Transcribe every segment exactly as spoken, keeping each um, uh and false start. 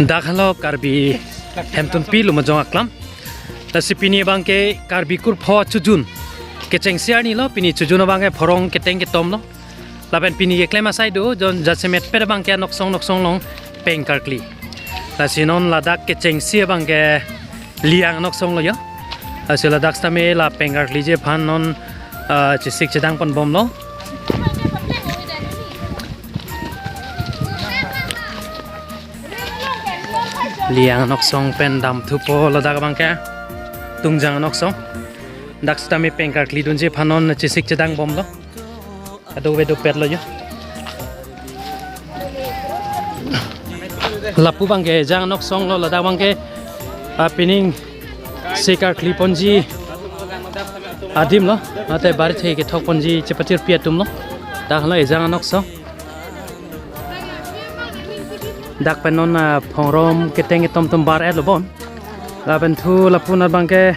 Dak halo Karbi Hemtunpi Lumajong aklam. Lasi pini abangke Karbi kurpho chojun kechengsi arni lo, pini chojun abangke phorong keteng ketom lo. Lapen pini keklem asai do, jon jasemet pet abangke noksong noksong along peng karkli. Lasi non ladak kechengsi abangke Liang noksong lo yo. Lasi ladak sitame la peng karkliji aphan non, ah, chesik chedang ponbom lo. Liang noksong pen damthupo ladak abangke. Tungjang noksong. Dak sitame peng karkli dunji aphan non chesik chedang bomlo. Ado ve dopet lo yo. Lapu abangke Ejang noksong lo, ladak abangke, ah, pining sik karkli ponji adim lo. Mate barit he kethok ponji chepatirpi atum lo. Dak lo Ejang noksong. Dak pen non, ah, phongrong keteng ketom atum bar-et lo bon. Lapen thu lapu abangke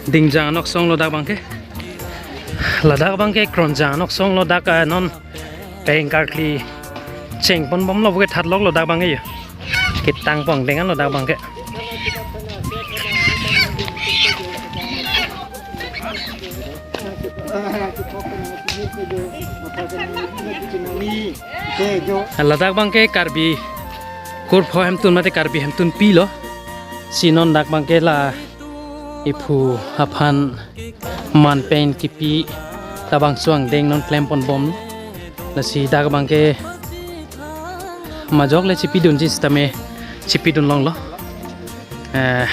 Dingjang noksong lo dak abangke. Ladak abangke Kronjang noksong lo dak, ah, non peng karkli cheng ponbom lo, buke thatlok lo dak abangke yo. Ketang pon deng lo dak abangke. Ladak abangke Karbi kurpho hemtun mate Karbi Hemtunpi lo. Si non dak abangke la iphu aphan man pen kipi labangso angdeng non klem ponbom. Lasi dak abangke majok le chipidunji sitame chipidun longlo. Eh,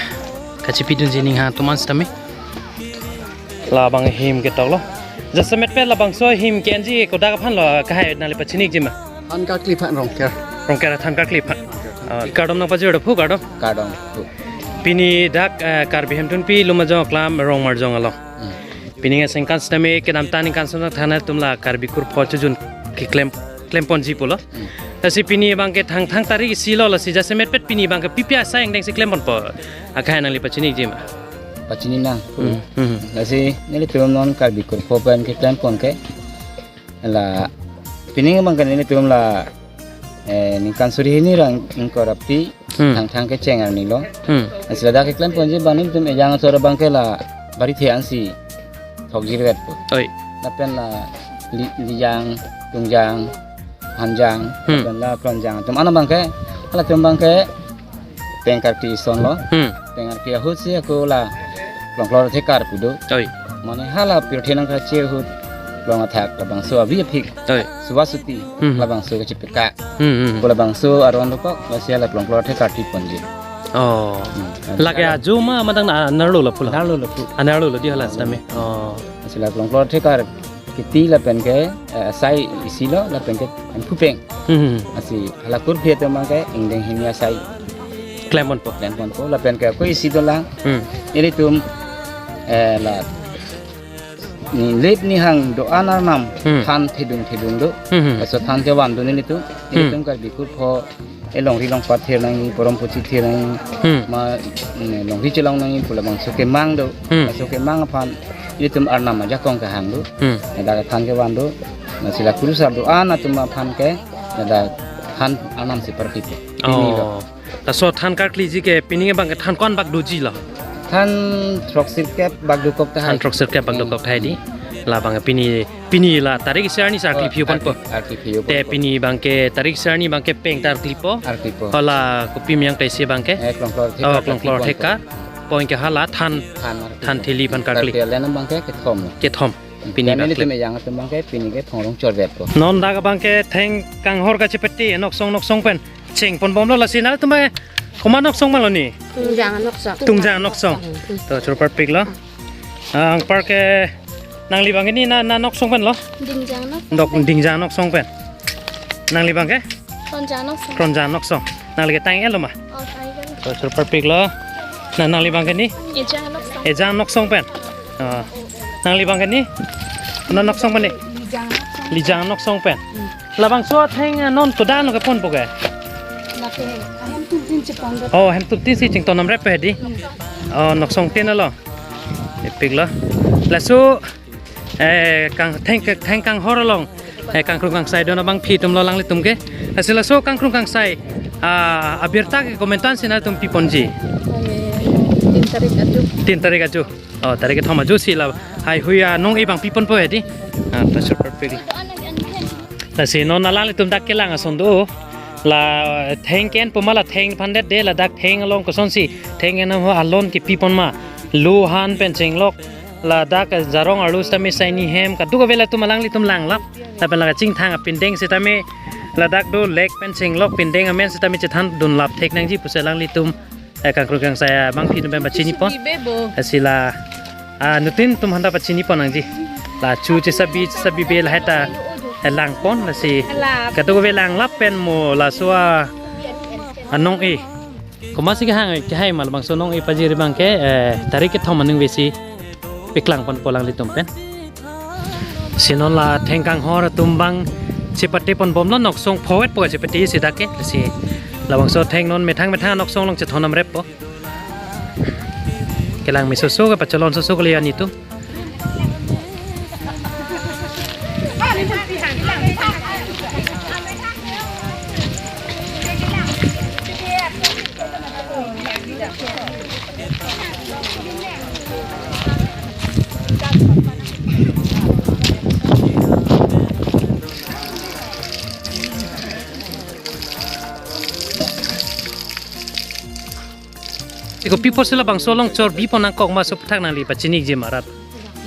kachipidunji ning ha tuman sitame. Labang ahim ketok lo. Jasemet pet labangso ahim ke-enji kodak aphan lo, kahai nangli pachinikji ma? Than karkli aphan Rongker. Rongker than karkli aphan. Ah, kardom nangpajir do phu, kardom. Kardom phu. Pini dak, eh, Karbi Hemtunpi Lumajong aklam Rongmarjong along. Hmm. Pini nge sengkan sitame kedamtang ningkan sona thana atum la Karbi kurpho chojun keklem, klem ponji pulo. Hmm. Lasi pini abangke thangthang tarik isi lo, lasi jasemet pet pini abangke pipi asai angdeng si klem ponpo? Akahai nangli pachinikji ma? Pachini nang. Hmm, hmm. Lasi nelitum non Karbi kurpho pen keklem pon ke. La pining abangke nelitum la, eh, ningkan suri hini ra ingkoi ra phli, hmm, thangthang kecheng arni lo. Hmm. Lasi ladak keklem ponji abang nelitum Ejang asor abangke la barit he ansi thokjirvetpo. Oi. Lapen la Li-, Lijang, Tungjang, Hanjang, hmm, lapen la Kronjang atum an abangke, halatum abangke peng karkli ison lo. Hmm. Peng karkli ahut si ako la Klongklor Thekar pu do. Oi. Mane hala pirthe nangkache ahut klong athak labangso avi aphik. Oi. Suva suti, hmm, labangso kachepeka. Hmm, hmm. Pu labangso aron dokok, lasi hala Klongklor Thekar ti ponji. Oh. Hmm. Lake ajo ma madang na anerlo lapu lo? Anerlo lapu. Anerlo lo di hala sitame. Oh. Lasi la Klongklor Thekar kiti lapen ke, eh, asai isi lo lapen ke Hemphu peng. Hmm. Lasi hala kurphi atum abangke ingdeng hini asai klem ponpo. Klem ponpo lapen ke ako isi dolang. Hmm. Nelitum, eh, la ni lip ni hang do-an arnam, hmm, than thedung thedung do. Hmm. Laso than kevan do nelitum. Hmm. Nelitum Karbi kurpho elongri longpat thir nangji, porom pochi thir nangji, hmm, ma, mm, longri chelong nangji pu labangso kemang do. Hmm. Laso kemang aphan nelitum arnam ajakong kehang do. Hmm. Ladak than kevan do. Lasi la kurusar do-an atum aphan ke ladak than arnam si parpik. Pini lo. Oh. Laso than karkliji ke pini abangke than ko-an bak doji lo? Than throksirkep bak dokok tahai. Than throksirkep bak dokok tahai di. Hmm. Labang pini, pini la tarik isi arni si arkli, oh, phiu ponpo. Arkli, arkli phiu ponpo. Te pini abangke tarik isi arni abangke peng ta arklipo. Arklipo. Hala kopi miyang ta isi abangke? Eh, Klongklor Thekar. Oh, Klongklor Thekar. Pon ke hala than, than arklipo. Than theli aphan karkli. Karkli alen abangke kethom. Kethom. Pini dan abangke nelitum Ejang atum abangke pini ke phongrong chorvetpo. Non dak abangke theng kanghor kachepete noksong noksong pen cheng ponbom lo, lasi nangtum komat noksong ma lo ni? Tungjang noksong. Tungjang noksong. Hmm. To choro parpik lo. Anpar ke nangli abangke ni na, na noksong pen lo? Dingjang noksong. Dok Dingjang noksong pen. Nangli abangke? Kronjang noksong. Kronjang noksong. Nangli ke tang-et lo ma? Oh, tang-et lo. To choro parpik lo. Na nangli abangke ni? Ejang noksong. Ejang noksong pen. Oh. Nangli abangke ni? Na noksong pen ni? Lijang noksong. Lijang noksong pen. Hmm. Labangso atheng, eh, non kodak no keponpo ke? Lake, ahem tum tin chepon do. Oh, hem tum tin si chington namrep pe di. Hmm. Oh, noksong tin lo. Epik lo. Laso, eh, kang theng, theng kanghor along, eh, kangkrung kangsai do-an abang phi atum lo alanglitum ke. Lasi laso kangkrung kangsai Ah, abirta ke komentar si nangtum piponji. Eh, tin tarik ajo. Tin tarik ajo. Oh, tarik kethom ajo si la haihui anong-e abang piponpo hedi. Ah, ta super pig. Lasi non alanglitum dak kelang ason do. La theng ke-enpo ma, la theng aphan det de, ladak theng along kosonsi theng ke-en ho alon kepipon ma. Lo han pen chenglok. Ladak jarong arlo sitame saini hem kadokave latum alanglitum langlap. Lapen la kachingthang apindeng sitame ladak do lake pen chenglok, pindeng amen sitame chethandunlap thek nangji pusi alanglitum, eh, kangkrung kangsai abangpi atum pen pachinipon. Bebo. Lasi la, ah, nuttin atum aphanta pachinipon nangji. La chu chesabi, chesabi be lahai ta, eh, langpon, lasi kadokave langlap pen mo laso a, anong-e. Komatsi kehang kehai ma labangso anong-e pajir abang ke, eh, tarik kethom aningve si paklangponpo alanglitum pen. Si non la thengkanghor atum abang chepate ponbomlo, noksong pho-etpo chepate si dak ke. Si labangso theng non methang methang noksong along chethon amreppo. Kelang mesoso ke pacholon soso kali anitum. Iko pi apotsi labangso along chor bipon nangkok ma, soputhak nangli pachiniji ma rat.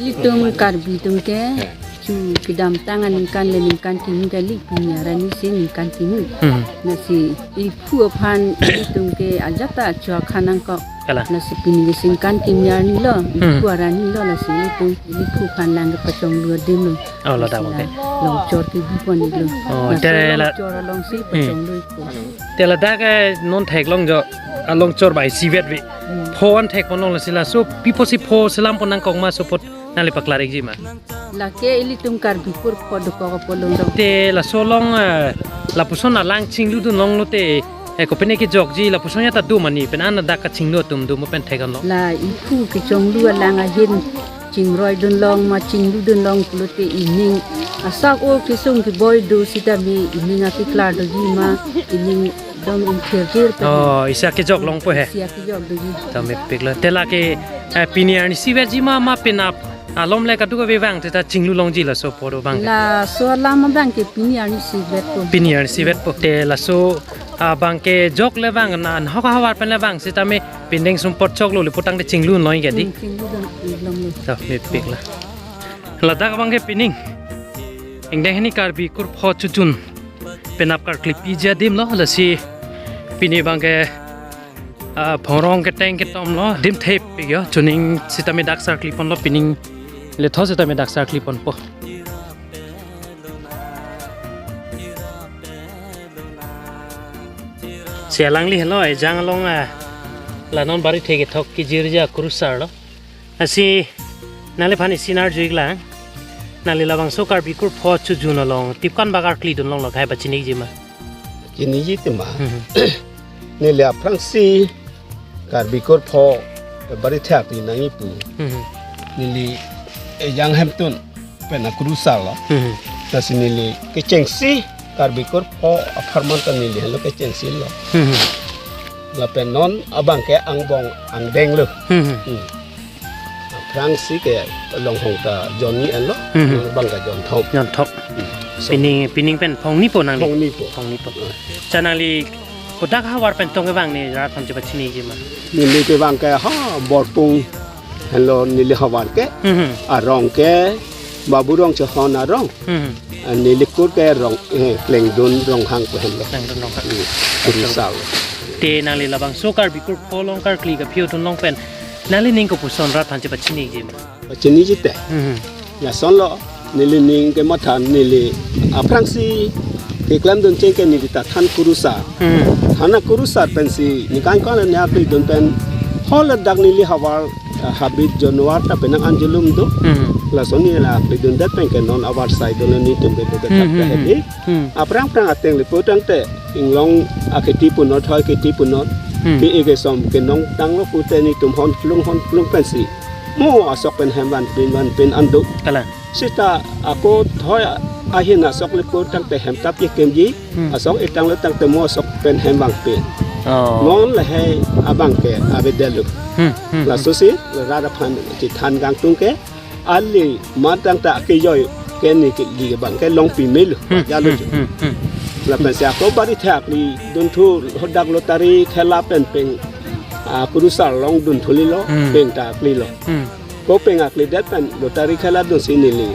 Ilitum Karbi atum ke chu kedamtang aningkan le ningkan kimi kali, pini arni si ningkan kimi. Hmm. Lasi iphu aphan ilitum ke ajat ta chu akhan nangkok. Kalang. Lasi pini ke si ningkan kimi arni lo, Hmm. iphu arni lo, lasi ilitum iphu aphan lang kepachonglo adim lo. Oh, ladak. Lasi oke. La along chor kebipon iklo. Oh, lasi te la along chor alongsi Hmm. pachonglo iklo. Te ladak, eh, non theklong jo, along chor bai sivet ve. Hmm. Pho an thekpon long lasi laso pi apotsi pho selam pon nangkok ma, sopot nangli paklar-ikji ma. Lake ilitum Karbi kur pho dokok apot long dong. Te laso along, eh, lapuson alang chingludun longlo te, eh, kopine kejokji lapuson ya ta do mani, pen an dak kachinglu atum do mo pen thek-an long. La iphu kechonglu alang ahin chingroidun long ma, chingludun long pulote ining asak o kesung keboi do sitame ining akeklar doji ma, ining dom ingthirthir pe. Oh, isi akejok longpo he. Isi akejok doji. Ta mepik lo. Te lake, eh, pini arni sivetji ma, ma penap alom le kadokave vang te ta chinglu longji laso apor abang. Laso alam abang ke pini arni sivetpo. Pini arni sivetpo. Te laso abang kejok le vang na anhok ahavar pen le vang sitame pindeng sumpot choklo le putangte chinglu longji ke di. Hmm, chinglu dong, longlo. Ta mepik lo. Ladak abang ke pining ingdeng hini Karbi kur pho chojun penap karkli piji adim lo, lasi pini abang ke, ah, phongrong keteng ketom lo, dim thep pik yo, chuning sitame dak sarkli ponlo, pining letho sitame dak sarkli ponpo. Si alangli helo, ejang along, ah, la non barithe kethok kejirja kurusar lo. Lasi nangliphan isi nar juik lang. Nangli labangso Karbi kur pho chojun along tipkan ba karklidun longlo, hai pachiniji ma? Chiniji te ma. Mhm. Neli aphrangsi Karbi kur pho barithe arti nangji pu. Mhm. Neli ejang hemtun pen akurusar lo. Mhm. Lasi neli kechengsi Karbi kur pho apharman ta neli helo kechengsi lo. Mhm. Lapen non abang ke angbong angdeng lo. Mhm. Hmm. Aphrangsi ke longhong ta jonni enlo, Hmm. abang ke jonthom. Jonthom. Hmm. So, pining, pining pen phongnipo nangli? Phongnipo. Phongnipo. Hmm. Cha nangli kodak havar pen tong kevang ne rat aphan chepachiniji ma? Neli kevang ke ha Borpung henlo neli havar ke. Hmm. Arong ke Baburong Chehon arong. Hmm. Ah, neli kur ke Rong, eh, Klengdun Ronghang pu henlo. Klengdun Ronghang. Hmm. Kurusar. Te nangli labangso Karbi kur pho along karkli kaphiodun long pen nanglining kopuson rat aphan chepachiniji ma? Pachiniji te. Hmm. Lason lo, nelining kematha neli aphrangsi keklemdun cheng ke neli ta than kurusar. Hmm. Than akurusar pensi ningkan ko-an arni aklidun pen ho ladak neli havar, ah, habit jonwar ta penang an julum do. Hmm. Lason neli aklidundet pen ke non avarsai dolo, netum kedo Hmm, kedak hmm, ke hedi. Hmm. Aphrang phrang ateng le putangte inglong akheti punot, hoi kheti punot. Hmm. Pi eke som kenong tanglo pute netum hon klung hon klung pensi mo asok pen hem vanpin vanpin an do. Kalang. Seta ako thoi ahin asok le pur tangte hem tap kekemji, Hmm. asok etang lo tangte mo asok pen hem vangpin. Oh. Non lahai abang ke avedetlo. Hmm, hmm, hmm. Laso si rat aphan chethan kangtung ke, ali matang ta kejoi ke neli ke abang ke longpi melo. Hmm, Jalo hmm, jo. hmm, hmm. Lapen si ako Barithe akli dunthu hadak lottery khela pen peng, ah, kurusar along dunthu lilo, Hmm. peng ta akli lo. Hmm. Ko peng akli det pen lottery khela dunsi neli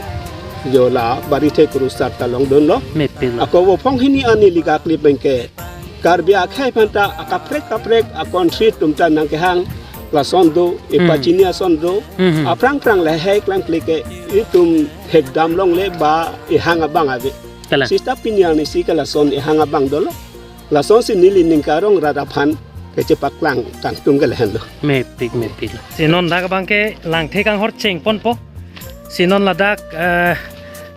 jo la Barithe kurusar ta longdunlo. Mepik lo. Ako vo phong hini an neli ke akli pen ke Karbi akhei aphan ta akaprek kaprek a-country atum ta nangkehang lason do, Hmm. epachini ason do, Hmm, hmm. aphrang phrang lahai klemkle ke itum thekdam longle ba ehang abang ave. Kalang. Sita pini arni si ke lason ehang abang dolo. Lason si neli ning karong rat aphan kechepaklang kangtung ke lahenlo. Mepik, mepik. Si non dak abang ke Langthe Kanghor chengponpo. Si non ladak, eh,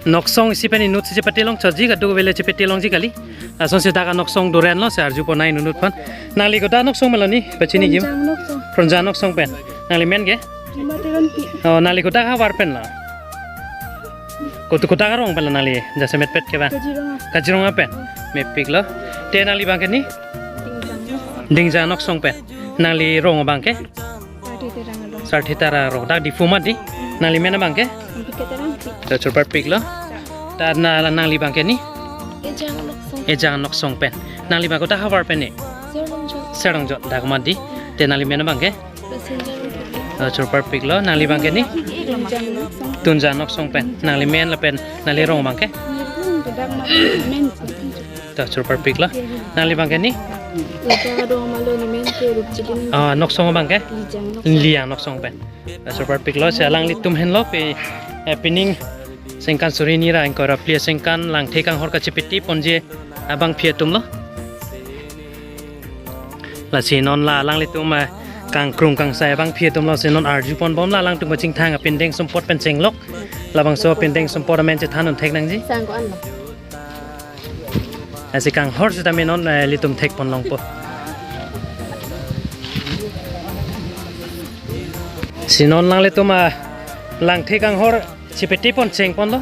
Noksong isi pen inut si chepate longchotji, kadokave le chepate longji kali. Lason si dak Noksong doren lo, si arjuponai inut aphan. Nangli kodak Noksong melo ni, pachini kim? Kronjang Noksong. Kronjang Noksong pen. Nangli men ke? Rima Teronpi. Oh, nangli kodak havar pen lo? Kot-, kodak arong pen lo nangli, jasemet pet ke ba? Kaziranga. Kaziranga pen. Mepik lo. Te nangli abang ke ni? Dingjang Noksong. Dingjang Noksong pen. Nangli rong abang ke? Sarthe Terang arong. Sarthe Terang arong. Dak Diphu mat di. Nangli men abang ke? Ampika Terangpi. Dak chorparpik lo. Dak na, nangli abang ke ni? Ejang Noksong. Ejang Noksong pen. Nangli abang kodak havar pen ni? Serdongjot. Serdongjot dak mat di. Te nangli men abang ke? Passenger Noksong. Dak chorparpik lo. Nangli abang ke ni? Tunjang Noksong. Tunjang Noksong pen. Nangli men lapen nangli rong abang ke? Nirung kodak mat men. Dak chorparpik lo. Nangli abang ke ni? Ita kadong malo ni men ke rup chicken. Ah, Noksong abang ke? Lijang Noksong. Lijang Noksong pen. Dak chorparpik lo, si alanglitum henlo pe, eh, pining sengkan suri hini ra ingkoi ra phli asengkan Langthe Kanghor kachepate ponji abangpi atum lo. Lasi non la alanglitum, eh, kangkrung kangsai abangpi atum lo, si non arjupon bom, la alangtum kachingthang apindeng sumpot pen chenglok. Labangso apindeng sumpot amen chethan un thek nangji. Sangko anlo. Lasi kanghor sitame non, eh, ilitum thekpon longpo. Si non alanglitum, ah, Langthe Kanghor chepate pon chengponlo.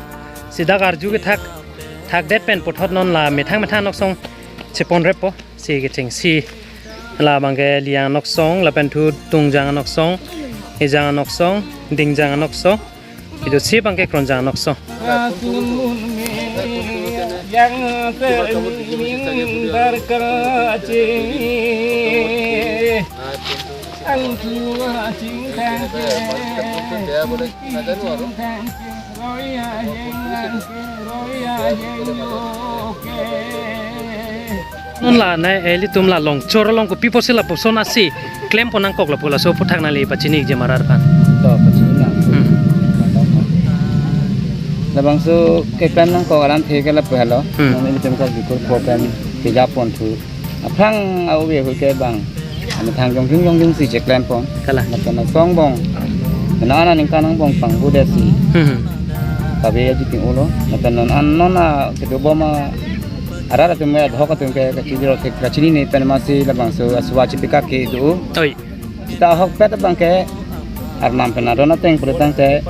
Si dak arju kethak, thakdet pen puthot non la methang methang Noksong cheponreppo. Si kechengsi labang ke Lijang Noksong, lapen thu Tungjang Noksong, Ejang Noksong, Dingjang Noksong. Itum si abang ke Kronjang Noksong. Asun mun me yang sening darkar cing. Angkua cing tangke. Cing tangke. Roya yang angke. Roya yang yoke. Non la nai, eh, ilitum la longchor along kopi pusi lapuson asi klempon nangkok lapu, laso aphuthak nangli pachini je marar aphan. To, pachini nang. Hmm. Labangso keklem nangkok alamthe ke lapu helo. Hmm. Non ilitum Karbi kurpo pen kejapon thu. Aphrang a-ove ahut ke bang amethang jongjung jongjung si cheklempon. Kalang. Lapen asong bong. Mena ana ningkan angbong pangbu desi. Hmm. Kabe aji ting ulo. Lapen non an non a kedobom a arat atum, adhok atum ke kachidiro thek kachinine pen masi labangso asuva chipika ke do. Oi. Sita ahokpet abang ke arnam pen adon ateng pulotangte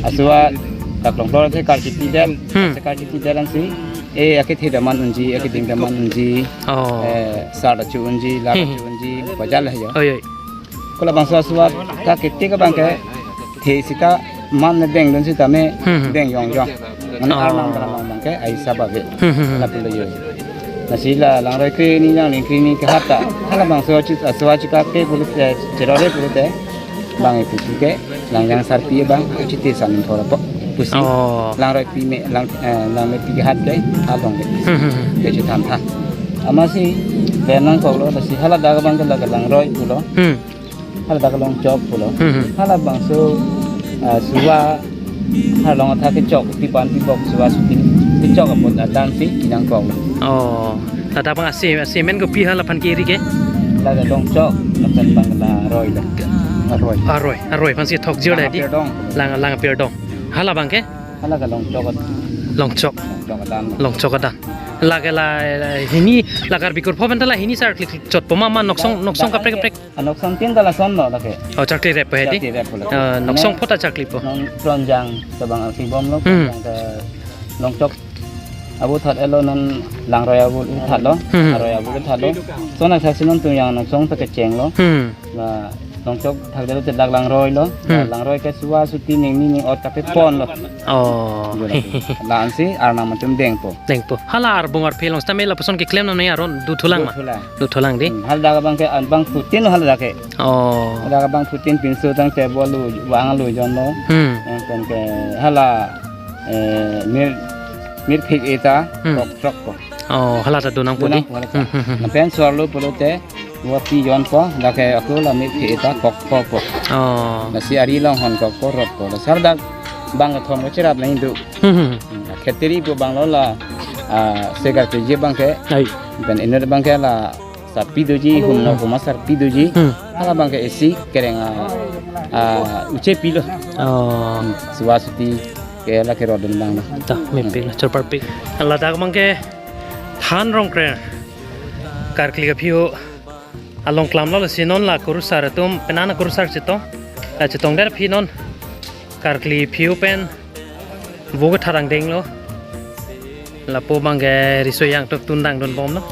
asuva kaklong klor the karkiti den. Hmm. Se karkiti den si, eh, akethe daman unji, akeding daman unji. Oh. Eh, sar dachu unji, lar Hmm. dachu unji, bajal he jo. Oi, oi. Ko labangso asuva kakiti ke abang ke, the sita man ne beng dun sitame Hmm. beng yong yong. Mane Oh. arnam kalamang abang ke aisa babe. Hmm, hmm, hmm. Lapu lo yo. Lasi la langroi kre ni yang ling kre ni ke hata. Halabangso chi asuva chika ke pulote, cherore pulote. Bang ipisi ke Langjang Sarpi abang chiti san thora po. Pusi. Oh. Langroi pi me lang, eh, lang me pi hat ke abang ke. Hmm, hmm, hmm. Ke chithan tha. Amatsi pen nangkoklo, lasi haladak abang ke la langroi pulo. Hmm. Haladak Longchok pulo. Hmm, hmm. Halabangso, ah, suva, halong atha kechok, pipan pibok suva shooting kechok apot adan si nangkoklo. Oh, ladak abang asi, asi men kopi halaphan kiri ke? Ladak Longchok, lapen abang la aroi la. Aroi. Aroi, aroi, aphan si thokjir Lang dei. Apirdong. Lang, Lang Apirdong. Hala abang ke? Haladak Longchok. Longchok. Longchok adan. Longchok adan. Lake la, la hini, la Karbi kurpo pen ta la hini sar klik chotpo ma, ma Noksong, Noksong kaprek kaprek. Anok sangtin ta lason lo lake. Oh, chakli rep he di? Chakli rep lo. Eh, Noksong Ne, pho ta chakli po. Non Kronjang tabang arsi bom lo, Hmm. Kronjang ta Longchok. abo thot elo non langroi abo thot lo, Hmm. aroi abo thot lo. Lason athak si non tung yang nong song ta kecheng lo. Hmm. La nong chok thak delo te dak langroi lo. Hmm. Langroi ke suwa suti ning ni ning ot kape pon lo. Oh. Lason si arnam atum dengpo. Dengpo. Hala arbung arphe along sitame lapuson keklem non aron dothulang ma? Dothulang. Dothulang di. Hmm, hala dak abang ke an bang phutin lo hala dak ke. Oh. Dak abang phutin pinso tangte bo lu bang lu jon lo. Hmm. Yang pen ke hala, eh, mir mirphik eta Hmm. kok throk ko. Oh, hala ta donangpo di. Donangpo hala ta. Hmm, hmm, hmm. Lapen suar lo pulote bo pi jonpo, dak ke ako la mirphik eta kokpo po. Oh. Lasi ari longhon kokpo rotpo. Lasi hala dak bang kethom kechirap nangji do. Hmm, hmm. Hmm, khetiri pu bang lo la, ah, segar keji bang ke. Ai. Pen inut bang ke la sarpi doji, humno koma sarpi doji. Hmm. Hala bang ke isi kereng, ah, ah, uche pilo. Oh. Hmm, suwa suti ke la kerot dun bang lo. Ta, mepik la, chorparpik. Ladak bang ke than Rongkre karkli aphi ho along klam lo, lasi non la kurusar atum, penang kurusar chetong. La chetong der aphi non karkli aphi ho pen vo ketharang deng lo. Lapu bang ke riso yang tuk tundang dun bom lo.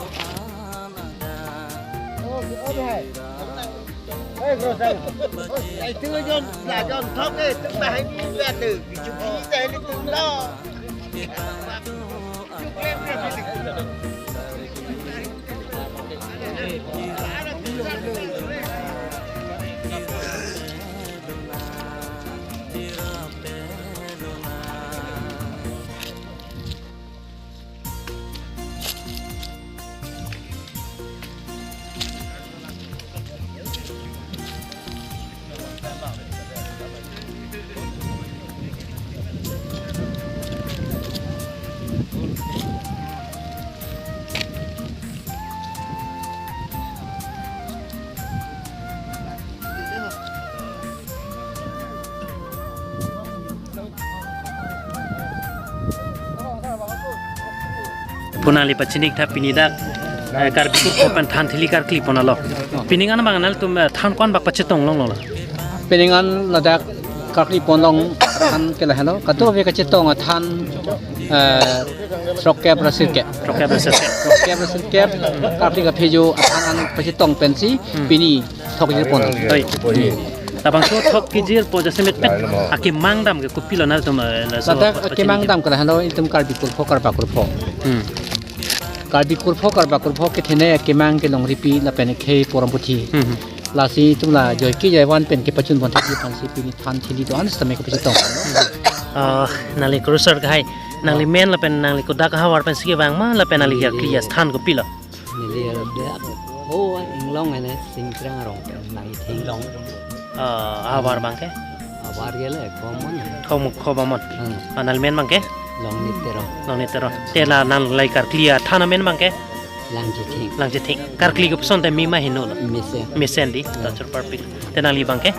Puna li pachinik tha pini dak, eh, Karbi Kurpho pen than thili karkli pon alo. Pining an bang nangtum, eh, than ko-an bak pachetong longlo la? Pining an ladak karkli pon long than ke lahelo. Kadokave kachetong athan, eh, throkkep ra sirkep. Throkkep ra sirkep. Throkkep ra sirkep karkli kaphejo athan an pachetong pensi Hmm. pini thok kejir pon. Oi. Labangso thok kejirpo jasemet pet akemang dam ke kopilo nangtum, eh, laso Ladak pachini akemang ke? Dam ke lahelo itum Karbi Kurpho Karba Kurpho. Hmm. Karbi Kurpho Karba Kurpho kethene akemang ke longripi lapen khei porom puthi. Hmm, hmm. Lasi itum la joike jaivan pen kepachun pon thekji aphansi pini than thili do-an sitame kepachetong. Ah, nangli kurusar kahai, nangli men lapen nangli kodak ahavar pensi kevang ma lapen nangli karkli athan kopilo? Neli arde ho inglong ene Singkrang arong pen nangji thing. Ah, ahavar bang ke? Ahavar ke le Khomon. Khom-, Khomon. Hmm. Ah, nangli men bang ke? Longnit Teron. Longnit Teron. Te la nangli karkli athan amen bang ke? Langjething. Langjething. Karkli kopuson te me ma heno lo? Mesen. Mesen di. Hmm. Ta chorparpik. Te nangli bang ke?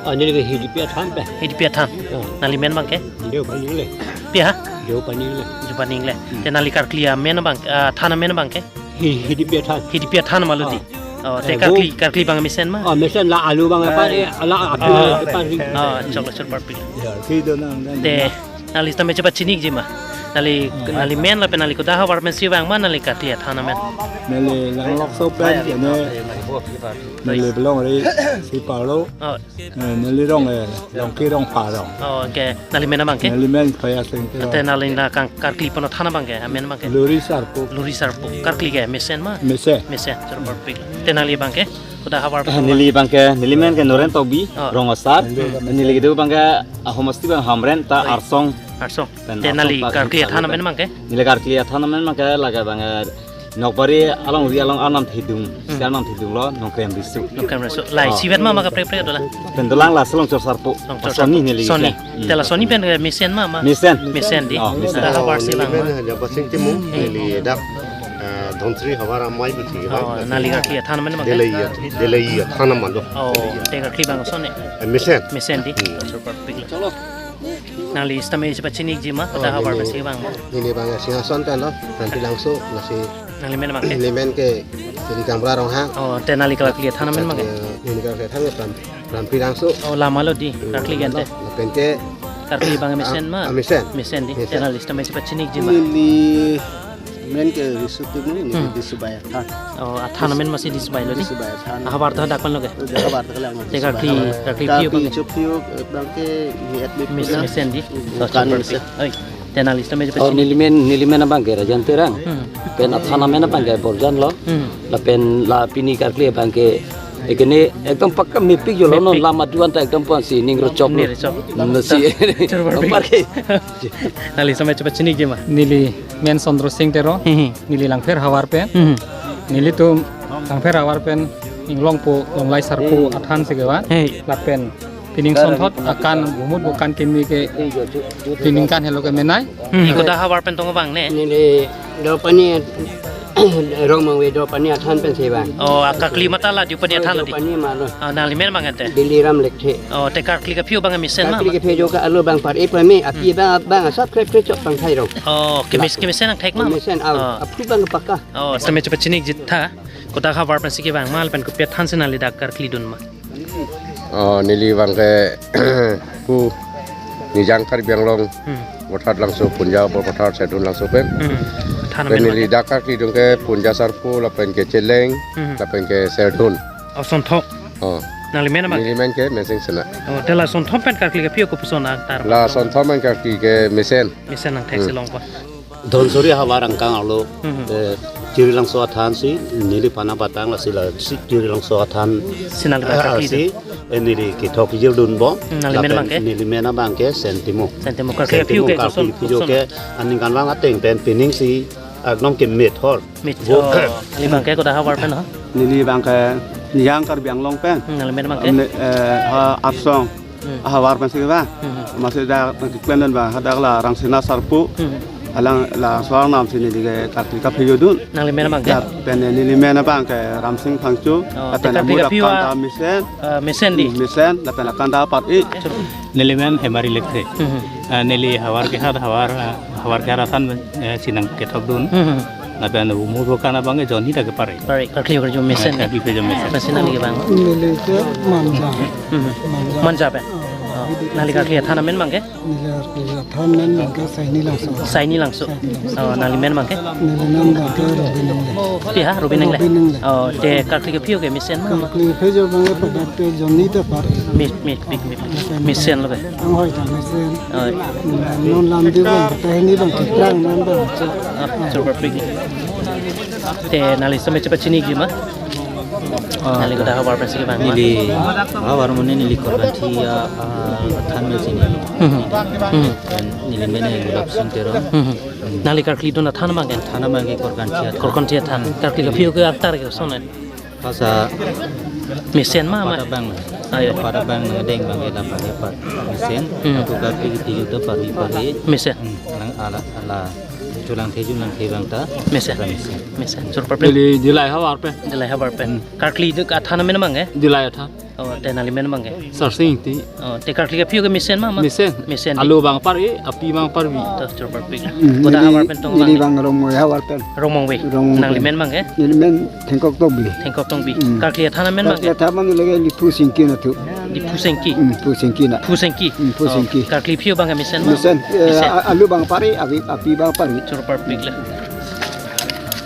Ah, neli ke Hidipi athan pe. Hidipi athan. Hmm. Nangli men bang ke? Deo Paningle. Pi ha? Deo Paningle. Deo Paningle. Hmm. Te nangli karkli amen bang, ah, athan amen bang ke? Hi-, Hidipi athan. Hidipi athan ma lo di. Ah. Oh, te Eh, karkli, bu- karkli bang mesen ma? Ah, mesen la alu bang apa, Ah. eh, la api Ah. apa ri. Ah, choklo chorparpik. Ya, ki do nang, nang, Te nang. Nangli sitame chepachiniji ma? Nangli, Hmm. nangli men lapen nangli kodak ahavar pensi vang ma nangli karkli athan amen? Neli Langlokso pen, ene, neli belong ri si parlo. Oh. Eh, neli rong, eh, Rongke Rongpha rong. Oh, okay. Nangli men abang ke? Neli men Phaya Sing Teron. Te nangli la kang karkli pon athan abang ke, amen abang ke? Luri Sarpo. Luri Sarpo. Karkli ke mesen ma? Mesen. Mesen, chorparpik. Te nangli abang ke? Kodak ahavar Eh, pon ma? Neli abang ke, neli men ke Noren Tokbi, Oh. rong asar. Hmm. Neli kedo abang ke, ahomasti abang Hamren ta Oi. Arsong. Arsong. Pen Te Arsong nangli ta karkli athan amen abang ke? Neli karkli athan amen abang ke lake abang ke Nokbari alongri along arnam thedung, Hmm. si arnam thedung lo, Nongkrem Riso. Nongkrem Riso. Lai, Oh. isivet ma ma kaprek kaprek dolang? Pen dolang la si Longchor Sarpo. Longchor Sarpo. Soni neli Soni. Ke. Hmm. Te la Soni pen ke mesen ma ma? Mesen. Mesen di. Oh, mesen. Kodak ahavar si abang ma? Mesen, ya, Pasing Timung, Eh. neli dak, eh, Dhonsri havar amei buti Oh, abang. Nangli karkli athan amen abang ke? Delai ya, Delai ya, thanam lo. Oh, Delai ya. Te karkli abang Soni? Eh, mesen. Mesen di. Hmm. Chorparpik. Nangli sitame chepachiniji ma, Oh, kodak ahavar neli, pensi vang ma? Neli abang Singhason pen lo, Rampi Langso, lasi Nangli men abang ke? Neli men ke, Sri Kamra Ronghang. Oh, te nangli karkli athan amen abang ke? Neli karkli athan ke Ram-, Rampi Langso. Oh, lama lo di, Hmm, karkli lama gente. Lo. Lapen ke, Karkli abang mesen ma? Ah, mesen. Mesen di. Mesen. Te nangli sitame chepachinikji ma? Neli men ke Riso Timung, neli Hmm. Disubai Athan. Oh, Athan amen masi Disubai lo di? Disubai Athan. Havar ta dak pan lo ke? Havar ta lang. Te Disubai karkli, Athan. Karkli Karkli aphi abang ke? Chophi abang ke ni admit Mes-, puna. Mesen di? Hmm, Oh, bukan chophi. Mesen. Oi. Te nangli sitame Oh, chepachinik. neli men, neli men abang ke Rajan Terang. Hmm. Pen Athan amen abang ke Borjan lo. Hmm. Lapen la pini karkli abang ke ekene ekdom pakka mepik jolo non Mepik. Lam aduan ta ekdom pon si ning rochok lo. Ning rochok. Hmm, si. Chor parpik. Apar ke. Nangli sitame chepachinikji ma? Neli men Chandra Sing Teron. Hmm. Neli Langpher havar pen. Hmm. Nelitum Langpher havar pen Inglongpo Longlai Sarpo Athan si kevan. Hey. Lapen pining sonthot akan bumut bukan kimi ke pining kan helo ke menai. Hmm, kodak havar pen tong abang ne? Neli Dopani Rongmongve Dopani Athan pen si vang. Oh, a karkli mata la Dopani Athan lo di? Dopani ma lo. Oh, nangli men abang ante? Biliram Lekthe. Oh, te karkli ke aphi abang mesen ma? Karkli ke aphi jo ke alo abang par-e pame, aphi abang, abang subscribe kre chok pangthai rong. Oh, kemes-, kemesen nangthek ma? Mesen au, Oh. aphi abang pakka. Oh, sitame chepachinikji tha. Kodak havar pen si kevang ma lapen kopi athan si nangli dak karkli dun ma? Oh, neli abang ke pu Nijang Karbi Anglong Hmm. Borthat Langso Punja Borphathar Serdun Langso pen. Hmm. Athan Pen amen neli abang ke? Dak karkli dun ke Punja Sarpo lapen ke Cheleng Hmm. lapen ke Serdun. Oh, sonthom. Oh. Nangli men abang? Neli men ke Mensing Sena. Oh, te la sonthom pen karkli ke aphi kopuson nangtar La ma? Sonthom pen karkli ke mesen. Mesen nangthek si Hmm. longpo. Dhonsuri havar angkang arlo, Hmm. eh, Tirilangso Athan si, neli pana patang lasi la si Tirilangso Athan Si nangli abang ah, karkli si, dun. eh, neli kethok jirl dunbom. Hmm, nangli men Lapen abang ke? Neli men abang ke Sen Timung. Sen Timung. Karkli Sen aphi Timung ke karkli koson, aphi jo koson. Ke aningkanvang ateng pen pining si ekdom ke methor. Mit-, Bo- oh, nangli abang ke kodak havar pen ho? Neli abang ke Nijang Karbi Anglong pen. Hmm, nangli men abang ke? Amne, eh, ha Arsong. Hmm. Havar pen si kevang. Hmm. Masi dak nangkeklemdun abang hadak la Rangsina Sarpo. Hmm. Alang la soal nam si neli ke karkli kaphi jo dun. Nangli men abang ke? Lapen neli men abang ke Ramsing Phangcho. Oh, Lapen te karkli amur kaphi akan wa, ta mesen. eh, mesen di? Hmm, mesen. Lapen akan ta par-e. Neli men Hemari Lekthe. Hmm. Ah, neli havar ke hat havar, ah, havar ke hat Athan, eh, si nangkethok dun. Hmm. Lapen umur bukan abang ke Johnny ta kepar-e. Par-e, karkli karju mesen. Eh, karkli karju mesen. Mesen nangli abang? Neli ke Manja. Hmm. Manja. Manja pen? Oh, nangli karkli Athan amen abang ke? Neli karkli Athan amen abang ke Saini Langso. Saini Langso. Saini Langso. Oh, nangli men abang ke? Neli men abang ke Robin Engleng. Pi ha, Robin Engleng? Robin Engleng. Oh, te karkli ke aphi ke mesen ma? Karkli aphi jo abang ke pada ke Johnny ta par-e. Mit, mit, mit, mit. Mesen lo ke? Anghoi ta mesen. Oh. Non lam di abang, ta hini abang, kiprang non abang. Ah, chor parpik. Te nangli sitame chepachinikji ma? Ah, Nangli kodak havar pen si kevang ma? Neli havar mane neli Korkanthi a, ah, Athan mesen. Hmm. Hmm. Pen neli men Lapsing Teron. Hmm. Nangli karkli dun Athan abang ke? Athan abang ke Korkanthi Athan. Korkanthi Athan. Karkli ke aphi ke nangtar ke sonai? Pasa Mesen ma, ma? Pada abang. Ayo. Pada abang nangdeng abang ke la par-e par mesen. Hmm. Ako karkli kiti juta par-e par-e. Mesen. Hmm. Nang ala, ala. Chulang the, chulang the abang ta. Mesen. Mesen. Mesen. Chor parpik. Dili, Dillai havar pen. Dillai havar pen. Hmm. Karkli dun Athan amen abang ke? Dillai Athan. Oh, te nangli men abang ke? Sarsing Ingti. Oh, te karkli ke aphi ke mesen ma, ma? Mesen. Mesen. Alo abang par-e, api abang parvi. To, chor parpik. Hmm, Kodak neli, havar pen tong neli abang? Abang Rongmongve havar pen. Rongmongve. Rongmongve. Nangli men abang ke? Neli men Thengkok Tokbi. Thengkok Tokbi. Hmm. Karkli Athan amen abang ke? Karkli Athan abang lake Liphu Singki na thu. Liphu Singki. Hmm, Phu Singki na. Phu Singki. Hmm, Phu Oh, Singki. Karkli aphi abang ke mesen ma? Mesen. Eh, Mesen. A-, alo abang par-e, api, api abang parvi. Chor parpik la.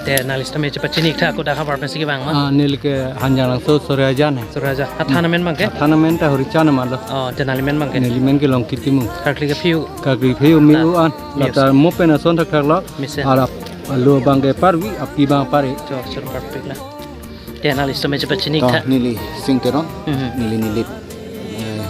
Te nangli sitame chepachinik tha kodak havar pen si kevang ma? Ah, neli ke Hanjanglangso Soreajan he. Soreajan. Athan amen abang ke? Athan amen ta Horichan ma lo. Oh, te nangli men abang ke? Neli men ke Longkit Timung. Karkli ke aphi? Karkli aphi me-u an. Yes. Lata mo pen ason thakthak lo. Mesen. Arap alo abang ke parvi, api abang par-e. Chor, chor parpik la. Te nangli sitame chepachinik To, tha. Neli Sing Teron. Mhm. Neli neli, eh,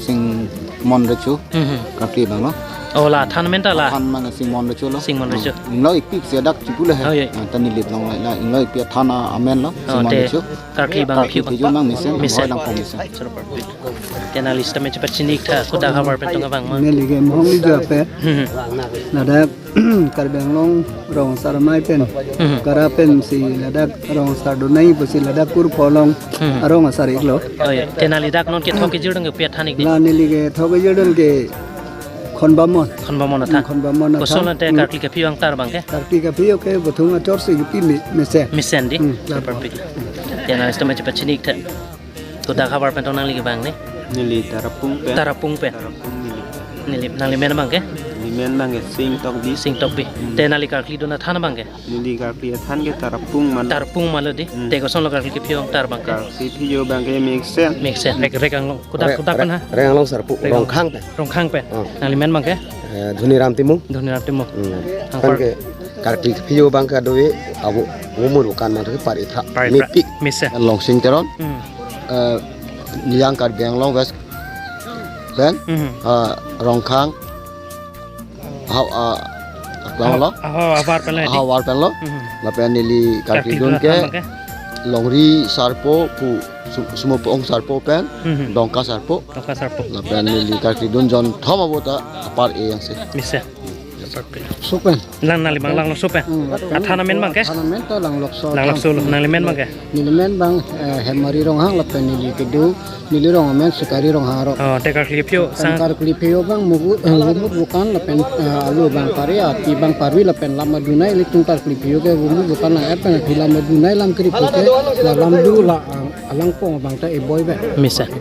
Sing Mon Recho. Mhm. Karkli abang lo. Oh, la Athan amen ta la? Athan abang Sing Mon Recho lo. Sing Mon Recho. Hmm. Lo ipik si dak chipu le he. Oh, iya. Ah, ta neli long la, la, lo ipik Athan amen lo. Oh, Sing Mon te Recho. Karkli abang Karkli aphi abang? Aphi jo abang mesen, Mesen. Hoi lang pong mesen. Chor parpik. Te nangli sitame chepachinik tha kodak havar pen tong abang ma? Neli ke Mohong Ija pen. Mhm. Ladak Karbi Anglong rong asar amei pen. Mhm. Kara pen si ladak rong asar donai pusi ladak Kurpho along Mhm. arong asar iklo. Oh, iya. Te nangli dak non kethok kejir dun ke pi athan ik di? La neli kethok kejir dun ke Khonbamon. Khonbamon Athan. Hmm, Khonbamon Athan. Koson ante Hmm. karkli ke aphi nangtar abang ke? Karkli ke aphi ke bothung achor si kepi me-, mesen. Mesen di? Hmm, Chor parpik. Te nangli sitame chepachinik tha. Kodak havar pen tong nangli kevang ne? Neli Tarapung pen. Tarapung pen. Tarapung neli. Neli, nangli men abang ke? Neli men abang ke Sing Tokbi. Sing Tokbi. Hmm. Te nangli karkli dun athan abang ke? Neli karkli athan ke Tarapung Malo. Tarapung Malo di. Hmm. Te kosonlo karkli kephi angtar abang ke? Karkli kephi abang ke mesen. Mesen. Rek, Rek Anglong. Kudak, Rek, kudak Rek, pen ha? Rek Anglong Sarpo. Rek Anglong. Rongkhang pen. Rongkhang pen. Oh. Nangli men abang ke? Eh, Dhoniram Timung. Dhoniram Timung. Hmm. Angkor. Pen ke karkli kephi abang ke do-e avo, vumur bukan mate par-i thra. Par-i thra. Mepik. Mesen. Longsing Teron. Hmm. Eh, Niyang Karbi Anglong West pen. Hmm. Ah, Rongkhang. Hau, ah, Rongkhang lo. Hau, hau, avar pen lo. Hau, avar pen lo. Hmm. Lapen neli karkli dun ke. Karkli dun athan abang ke? Longri Sarpo pu Su-, Sumopong Sarpo pen. Hmm. Dongka Sarpo. Dongka Sarpo. Lapen neli karkli dun jonthom avo ta apar-e yang se. Mesen. Supen. Lang nangli abang Langlokso pen. Hmm. Athan amen abang ke? Athan amen ta Langlokso. Langlokso lo. Nangli men abang ke? Neli men abang, eh, Hemari Ronghang lapen neli kedo, neli rong amen Sukari Ronghang aro. Oh, te karkli kephi o, sang. Karkli kephi abang mugu, eh, vumur bukan lapen, eh, alu abang par-i, api abang par-i lapen lam adunai ilitum karkli kephi ke vumur bukan nang-et pen api lam adunai lam kri puke, la lam du la, ah, alangpong abang ta eboi be. Mesen.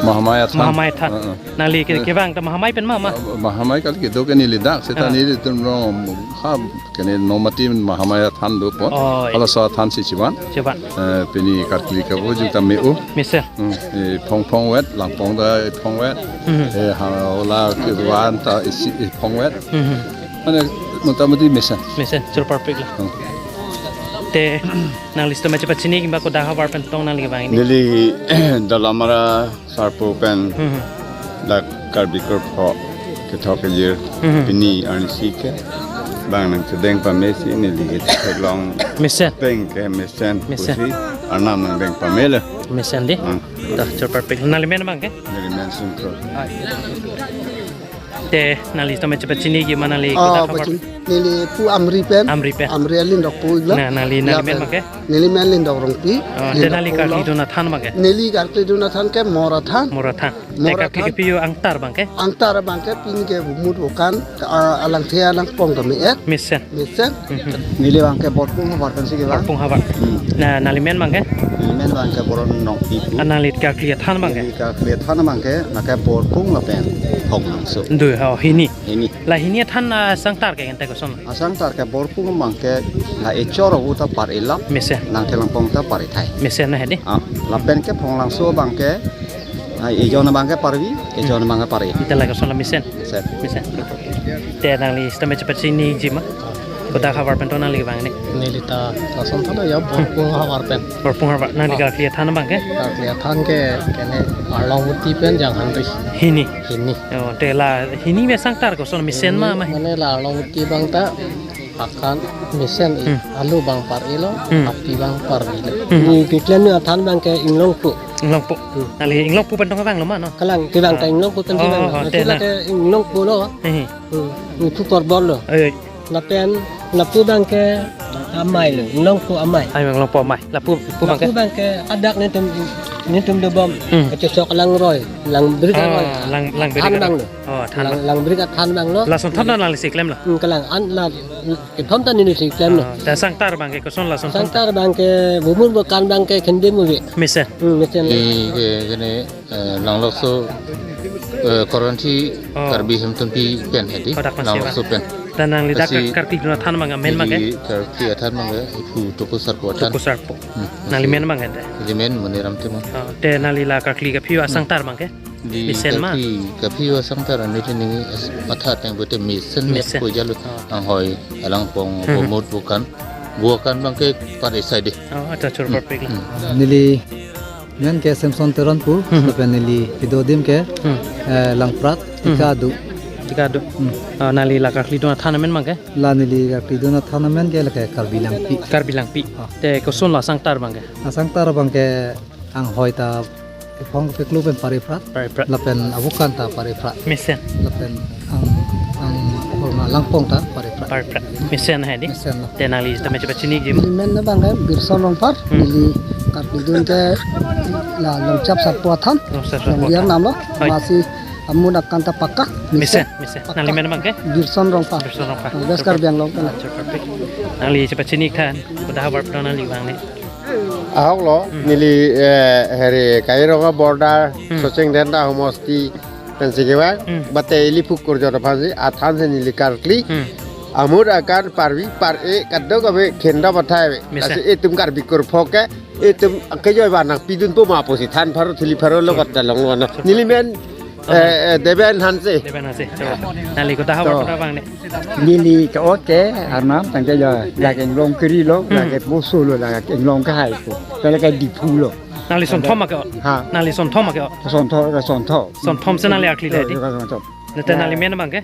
Mahamaya athan. Mahamaya athan. Heeh. Nangli ke, eh, kevang ta Mahamaya pen ma, ma? Mahamaya kali kedo ke neli dak, seta, ah, nelitum rong ha kene nomati Mahamaya athan do pon. Oh, iya. Halaso athan si chivan. Chivan. Eh, pini karkli kavo jung ta me-o. Mesen. Hmm, eh, phong phong vet, langpong ta phong vet. Hmm. Eh, ha, ola kevan ta isi, eh, phong vet. Hmm. Mane motamoti mesen. Mesen, choro parpik lo. Hmm. Te nangli sitame chepachini kima kodak ahavar pen tong nangli kevang ini? Neli Dalamara Sarpo pen, hmm, dak Karbi Kurpho kethok kejir, hmm, pini arnisi ke bang nangchedeng pame si neli ketheklong. Mesen. Peng ke mesen. Mesen. Pusi arnam nangdeng pame le. Mesen di. Hmm. Dah, choro parpik. Nangli men abang ke? Neli men Sungkro. Ah, iya. Te nangli sitame chepachini kima nangli, ah, kodak ahavar? Pachin-, neli pu Amri pen. Amri pen. Amri Lindok pu iglo. Nah, nangli, nangli men abang ke? Neli men Lindok Rongpi. Oh, te Lindok nangli pu karkli lo. Dun athan abang ke? Neli karkli dun athan ke Mor athan. Mor athan. Te Mor karkli athan. Kephi o angtar abang ke? Angtar abang ke pini ke vumur bukan, ah, alangthe alangpong ta me-et. Mesen. Mesen. Mhm. Neli abang ke Borpung havar pen si kevang. Borpung havar. Hmm. Nah, nangli men abang ke? Neli men abang ke Boron Nongpi pu. Ah, nangli karkli athan abang ke? Neli karkli athan abang ke, nang ke Borpung lapen Phonglangso. Du, oh, hini. Hini. La hini athan, ah, asangtar ke ente koson? Asangtar ke Borpung abang ke la echor avo ta par-i lam. Mesen. Nang kelangpong ta par-i thai. Mesen na hedi? Ah, lapen ke Phonglangso abang ke, ah, ejon abang ke par-i, ejon abang ke par-i. Ita la koson la mesen? Mesen. Mesen. Te nangli sitame chepachini ji ma? Kodak ahavar pen tong nangli kevang ini? Neli ta lason than ya Borpung ahavar pen. Borpung ahavar. Nangli, ah, karkli athan abang ke? Karkli athan ke kene Arlong Muti pen Janghanri. Hini. Hini. Oh, te la hini me asangtar koson mesen ma, ma? Mane la Arlong Muti abang ta akan mesen i. Hmm. Alu abang par-i lo, hmm, api abang par-i lo. Hmm. Neli keklem athan abang ke Inglongpo. Inglongpo. Hmm. Nangli Inglongpo pen tong kevang lo ma, no? Kalang, kevang ta, ah, Inglongpo pen, oh, kevang lo. Oh, nanti te la na. Ke Inglongpo lo. Eh. Hmm. Itu Torbol lo. Eh. Lapen lapu abang ke amei lo, Inglongpo amei. Ai, Inglongpo amei. Lapu, pu abang ke? Lapu abang ke adak netum, netum dobom. Hmm. Kachesok Langroi, Langbrik, oh, Langroi. Lang, Langbrik. Than abang lo. Oh, than abang. Lang, Langbrik athan abang lo. Lason thom nangli si klem lo? Hmm, kalang an la, kethom ta neli si klem lo. Oh, te asangtar abang ke koson lason thom? Asangtar abang ke vumur bukan abang ke khende muvi. Mesen. Hmm, mesen. Di ke, kene Eh, Langlokso, eh, Koronthi, oh, Karbi Hemtunpi pen hedi. Kodak masih, Langlokso pen. Dan nangli dak, pasi karkli dun athan abang ke men abang ke? Di karkli athan abang ke, ipu Toko Sarpo athan. Toko Sarpo. Hmm, nangli masih men abang ke? Di men Maniram Timung. Oh, te nangli la karkli kephi o asangtar abang ke? Di mesen ma? Karkli kephi o asangtar ani tini as-, matha ateng bote mesen, mesen, metpo jalo. Oh. Anghoi, alangpong, hmm, vumur bukan. Bukan abang ke par-i sai di. Oh, acha, choro, hmm, parpik lo. Hmm. Neli men ke Samson Teron pu, hmm, lapen neli kedo adim ke, hmm, eh, Langprat, hmm, Tikadu. Tikadu. Hmm. Ah, nangli la karkli dun athan amen abang ke? La neli karkli dun athan amen ke lake Karbi Langpi. Karbi Langpi. Ah. Te koson la asangtar abang ke? Asangtar abang ke anghoi ta ephong kepeklo pen par-i phrat. Par-i phrat. Lapen abukan ta par-i phrat. Mesen. Lapen ang, ang, alangpong ta par-i phrat. Par-i phrat. Mesen hedi? Mesen lo. Te nangli sitame chepachini ji ma? Neli men abang ke Birson Rongphar, hmm, neli karkli dun ke la Longchap Sarpo athan. Longchap Sarpo athan. Longchap Sarpo athan. Hoi. Masi amun akan ta pakka. Mesen, mesen. Mesen. Pakka. Nangli men abang ke? Birson Rongphar. Birson Rongphar. West Karbi Anglong. Ah, choro, parpik. Nangli chepachini than, kodak ahavar pen nangli kevang ini? Ahok lo, hmm, neli, eh, heri Kairong border, hmm, Socheng Dhenta homosti, Pensi kevang, hmm, bate ili phukur jor aphansi, athansi neli karkli. Hmm. Amur akan parvi, par-e, kadokave khenda pathai ave. Mesen. Lasi itum Karbi kurphok ke, itum kejoi vanang pidunpo ma pusi than pharo, thili pharo, logot dalong lono. Neli men, oh, eh, eh, Deben Hanse. Deben Hanse. Coba. Nangli kota hawa, to, kota bang ne. Neli ke oke, arnam tangke ya, lake Inglong kiri lo, hmm, lake Boso lo, lake Inglong kehai ko. Lake Diphu lo. Nangli sonthom ma ke-ot? Ha? Nangli sonthom ma ke-ot? Sontho, sontho. Sonthom si nangli akli le di? Yo, yo, sontho. Nete nangli men abang ke?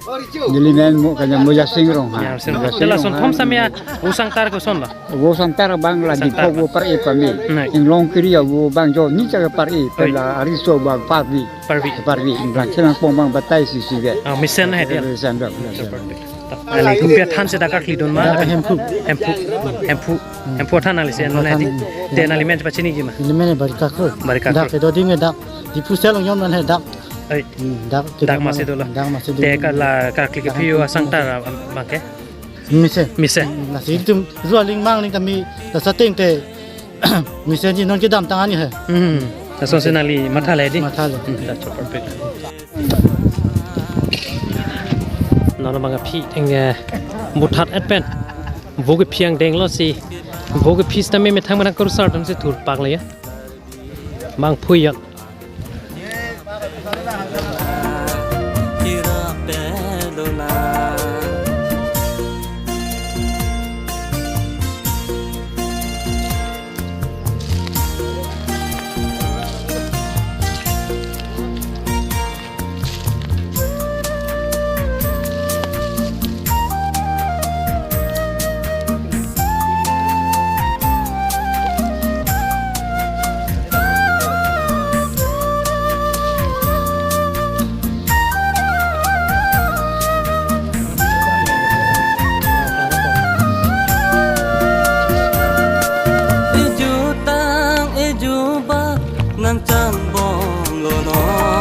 Neli men mo kanya Moja Sing Ronghang. Ya, sing. Moja Sing Ronghang. Tela sonthom samya vo sangtar koson lo? Vo sangtar abang la, sangtar Diphu abang. Vo par-e pame. Nai. Inglong kiri avo abang jo ni cha par-e, oi, pela ariso abang parvi. Parvi. Parvi. Inglong kiri abang batai si si ke. Ah, mesen hai dia. Mesen dok, mesen. Nangli kumpia than si dak karkli dun ma? Dak Hemphu. Hemphu. Hemphu. Hemphu than nangli si, Hemphu nangli than. Di. Te nangli men pachini ji ma? Neli men Barikakro. Barikakro. Dak kedo ding dak. Diphu sel ong yon man hai dak. Ai. Hmm, dak, dak masih dolo. Dak masih dolo. Te ka la karkli ke, dak phi vo Hemphu. Asangtar abang ke? Mesen. Mesen. Hmm, lasi itum rualing mangling kami, la sateng te mesen ji non kedam tang ani hai. Hmm. Lason si nangli matha le di? Matha le. Hmm, that's so perfect. Non abang aphi eng, eh, buthat et pen. Vo kephi angdeng lo si. Vo kephi sitame methang methang kurusar atum si thurpak le ya. Mangphui yon. Ejutang ejubak nangchangbom lo no.